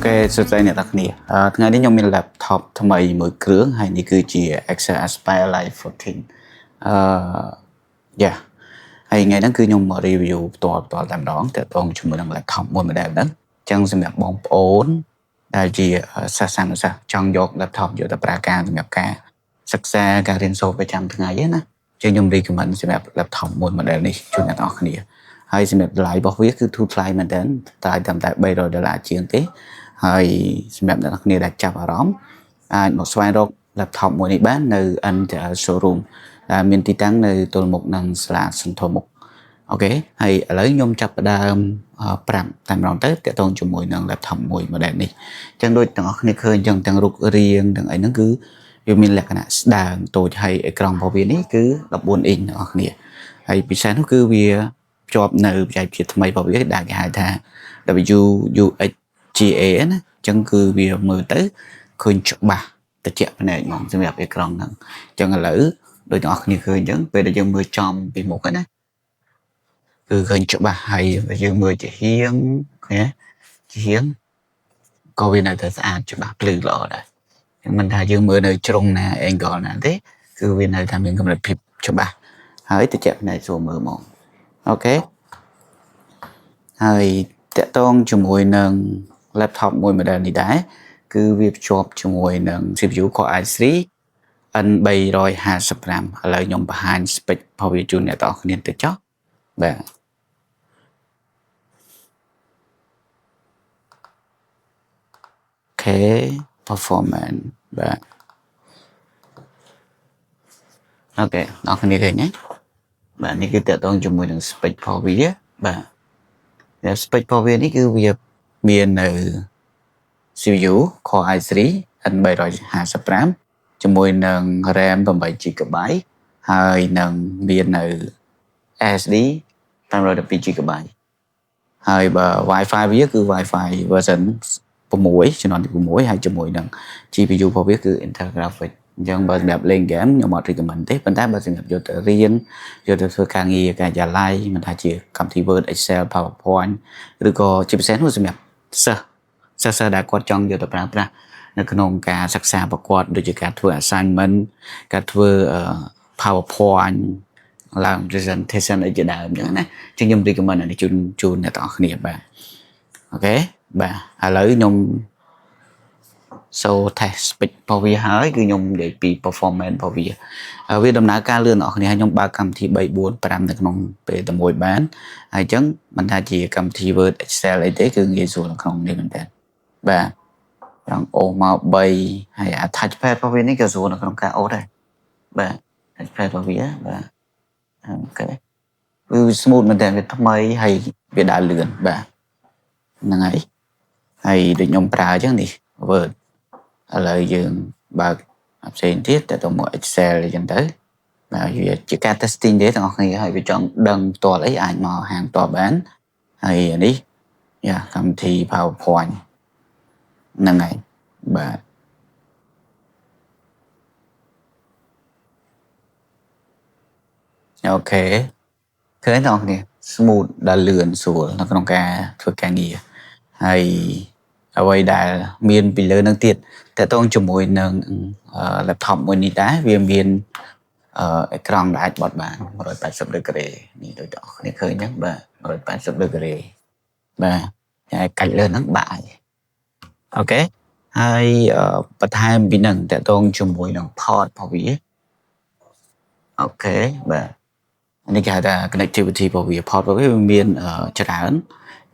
OK សួស្តីអ្នកទាំងគ្នាថ្ងៃនេះខ្ញុំមាន laptop ថ្មីមួយគ្រឿងហើយនេះគឺជា Acer Aspire Live 14អឺយ៉ាហើយថ្ងៃហ្នឹងគឺខ្ញុំមក review ផ្ទាល់ផ្ទាល់តែម្ដងទាក់ទងជាមួយនឹង laptop មួយ model ហ្នឹងអញ្ចឹងសម្រាប់បងប្អូនដែលជាសិស្សានុសិស្សចង់យក laptop យកទៅប្រើការសម្រាប់ការសិក្សាការរៀនសូត្រប្រចាំថ្ងៃណាចឹងខ្ញុំ recommend សម្រាប់ laptop មួយ model នេះជូនអ្នកទាំងអស់គ្នាហើយសម្រាប់តម្លៃរបស់វាគឺធូរថ្លៃមែនទែនថ្លៃត្រឹមតែ300ដុល្លារជាងទេហើយសម្រាប់អ្នកនរគ្នាដែលចាប់អារម្មណ៍អាចមកស្វែងរក laptop មួយនេះបាននៅ NTL showroom ដែលមានទីតាំងនៅទល់មុខនឹងសាលាសន្ធមុខ OK ហើយឥឡូវខ្ញុំចាប់ផ្ដើមប្រាប់តែម្ដងទៅទាក់ទងជាមួយនឹង laptop មួយ model នេះអញ្ចឹងដូចទាំងអស់គ្នាឃើញអញ្ចឹងទាំងរូបរាងទាំងអីហ្នឹងគឺវាមានលក្ខណៈស្ដើងតូចហើយអេក្រង់របស់វានេះគឺ14អ៊ីញទាំងអស់គ្នាហើយពិសេសនោះគឺវាភ្ជាប់នៅបច្ចេកវិទ្យាថ្មីរបស់វាដែលគេហៅថា WUXGA ណាអញ្ចឹងគឺវាមើលទៅឃើញច្បាស់តិចភ្នែកហ្មងសម្រាប់អេក្រង់ហ្នឹងអញ្ចឹងឥឡូវដូចទាំងអស់គ្នាឃើញអញ្ចឹងពេលដែលយើងមើលចំពីមុខណាគឺឃើញច្បាស់ហើយយើងមើលជាហៀងឃើញជាហៀងក៏វានៅតែស្អាតច្បាស់ភ្លឺល្អដែរមិនថាយើងមើលនៅជ្រុងណា angle ណាទេគឺវានៅតែមានកម្រិតភាពច្បាស់ហើយតិចភ្នែកស្រួលមើលហ្មង OK ហើយទាក់ទងជាមួយនឹង laptop មួយ model នេះដែរគឺវាភ្ជាប់ជាមួយនឹង CPU Core i3 N355 ឥឡូវខ្ញុំបង្ហាញ spec របស់វាជូនអ្នកទាំងអស់គ្នាទៅចុះបាទ OK performance បាទ OK អ្នកគ្នាឃើញទេបាទនេះគឺទាក់ទងជាមួយនឹង spec របស់វាបាទ spec របស់វានេះគឺវាមាននៅ CPU Core i3 N355 ជាមួយនឹង RAM 8 GB ហើយនឹងមាននៅ SSD 512 GB ហើយបើ Wi-Fi វាគឺ Wi-Fi version 6ជំនាន់ទី6ហើយជាមួយនឹង GPU របស់វាគឺ Intel Graphics អញ្ចឹងបើសម្រាប់លេងហ្គេមខ្ញុំអត់ recommend ទេប៉ុន្តែបើសម្រាប់យកទៅរៀនយកទៅធ្វើការងារការិយាល័យមិនថាជាកម្មវិធី Word Excel PowerPoint ឬក៏ជាពិសេសនោះសម្រាប់សិស្សសិស្សដែលគាត់ចង់យកទៅប្រើប្រាស់នៅក្នុងការសិក្សាប្រកបដូចជាការធ្វើ assignment ការធ្វើ PowerPoint ឡើង presentation អីជាដើមអញ្ចឹងណាចឹងខ្ញុំ recommend អានេះជូនជូនអ្នកទាំងអស់គ្នាបាទ OK បាទឥឡូវខ្ញុំ so test spec របស់វាហើយគឺខ្ញុំនិយាយពី performance របស់វាវាដំណើរការលឿនអ្នកគ្នាហើយខ្ញុំបើកកម្មវិធី3 4 5នៅក្នុងពេលតែមួយបានហើយអញ្ចឹងមិនថាជាកម្មវិធី Word Excel អីទេគឺងាយស្រួលនៅក្នុងនេះមែនតើបាទចង់អូសមក3ហើយអា touchpad របស់វានេះក៏ស្រួលនៅក្នុងការអូសដែរបាទ touchpad របស់វាបាទ OK គឺ smooth មែនតើវាថ្មីហើយវាដើរលឿនបាទហ្នឹងហើយហើយដូចខ្ញុំប្រើអញ្ចឹងនេះ Word ឥឡូវយើងបើកផ្សេងទៀតតទៅមក Excel អញ្ចឹងទៅបាទវាជាការ testing ទេទាំងអស់គ្នាហើយវាចង់ដឹងផ្ទាល់អីអាចមកហាងផ្ទាល់បានហើយនេះយ៉ាកម្មវិធី PowerPoint ហ្នឹងហើយបាទ OK ឃើញទាំងអស់គ្នា smooth ដល់លឿនស្រួលនៅក្នុងការធ្វើការងារហើយអ្វីដែលមានពីលើនឹងទៀតទាក់ទងជាមួយនឹង laptop មួយនេះដែរវាមានអេក្រង់ដែលអាចបត់បាន180ដឺក្រេនេះដូចទាំងអស់គ្នាឃើញអញ្ចឹងបាទ180ដឺក្រេបាទហើយកាច់លើហ្នឹងបាក់ហើយ OK ហើយបន្ថែមពីហ្នឹងទាក់ទងជាមួយនឹង port របស់វា OK បាទនេះគេហៅថា connectivity របស់វា port របស់វាវាមានច្រើន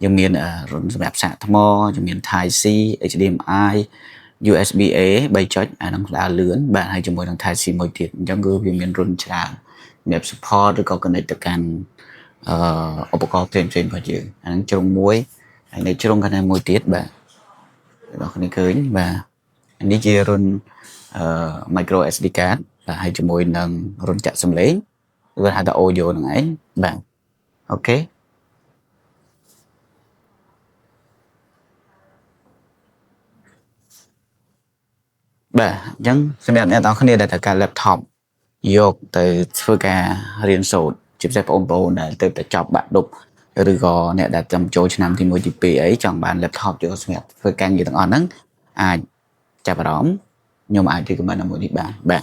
យើងមានរន្ធសម្រាប់សាកថ្មយើងមាន Type C HDMI USB A 3ចុចអាហ្នឹងដើរលឿនបាទហើយជាមួយនឹង Type C មួយទៀតអញ្ចឹងគឺវាមានរន្ធច្រើនសម្រាប់ support ឬក៏ connect ទៅកាន់អឺឧបករណ៍ផ្សេងផ្សេងរបស់យើងអាហ្នឹងជ្រុងមួយហើយនៅជ្រុងខាងនេះមួយទៀតបាទអ្នកគ្នាឃើញបាទនេះជារន្ធអឺ micro SD card បាទហើយជាមួយនឹងរន្ធចាក់សំឡេងវាហៅថា audio ហ្នឹងឯងបាទ OK បាទអញ្ចឹងសម្រាប់អ្នកទាំងអស់គ្នាដែលត្រូវការ laptop យកទៅធ្វើការរៀនសូត្រជាពិសេសបងប្អូនដែលទើបតែចប់បាក់ឌុប ឬក៏អ្នកដែលចាំចូលឆ្នាំទី1ទី2អីចង់បាន laptop យកសម្រាប់ធ្វើការងារទាំងអស់ហ្នឹងអាចចាប់អារម្មណ៍ខ្ញុំអាច recommend មួយនេះបានបាទ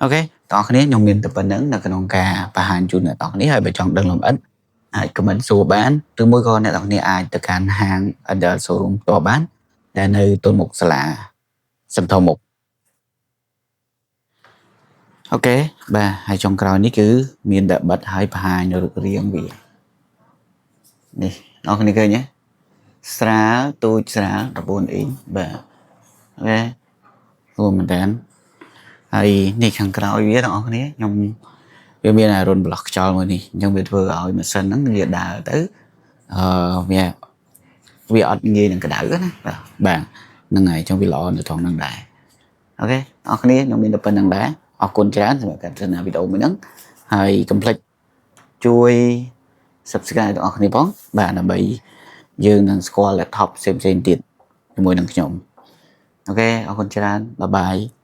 OK បងប្អូនគ្នាខ្ញុំមានតែប៉ុណ្្នឹងនៅក្នុងការបង្ហាញជូនអ្នកទាំងគ្នាហើយបើចង់ដឹងលម្អិតអាច comment សួរបានឬមួយក៏អ្នកទាំងគ្នាអាចទៅកាន់ហាង Adele Showroom ផ្ទាល់បានដែលនៅទល់មុខសាលាសន្ធមុខ OK បាទហើយចុងក្រោយនេះគឺមានតែបិទហើយបង្ហាញរូបរាងវានេះអ្នកគ្នាឃើញទេស្រាលទូចស្រាល14អ៊ីងបាទ OK ស្រួលមែនតើហើយនេះខាងក្រោយវាទាំងអស់គ្នាខ្ញុំវាមានអារុនប្លោះខ្យល់មួយនេះអញ្ចឹងវាធ្វើឲ្យម៉ាស៊ីនហ្នឹងវាដើរទៅអឺវាវាអត់ងាយនឹងក្តៅណាបាទបាទហ្នឹងហើយអញ្ចឹងវាល្អនៅត្រង់ហ្នឹងដែរ OK អរគ្នាខ្ញុំមានតែប៉ុណ្្នឹងដែរអរគុណច្រើនសម្រាប់ការទស្សនាវីដេអូមួយហ្នឹងហើយកុំភ្លេចជួយ subscribe ទាំងអស់គ្នាផងបាទដើម្បីយើងនឹងស្គាល់ laptop ផ្សេងៗទៀតជាមួយនឹងខ្ញុំ OK អរគុណច្រើន bye bye.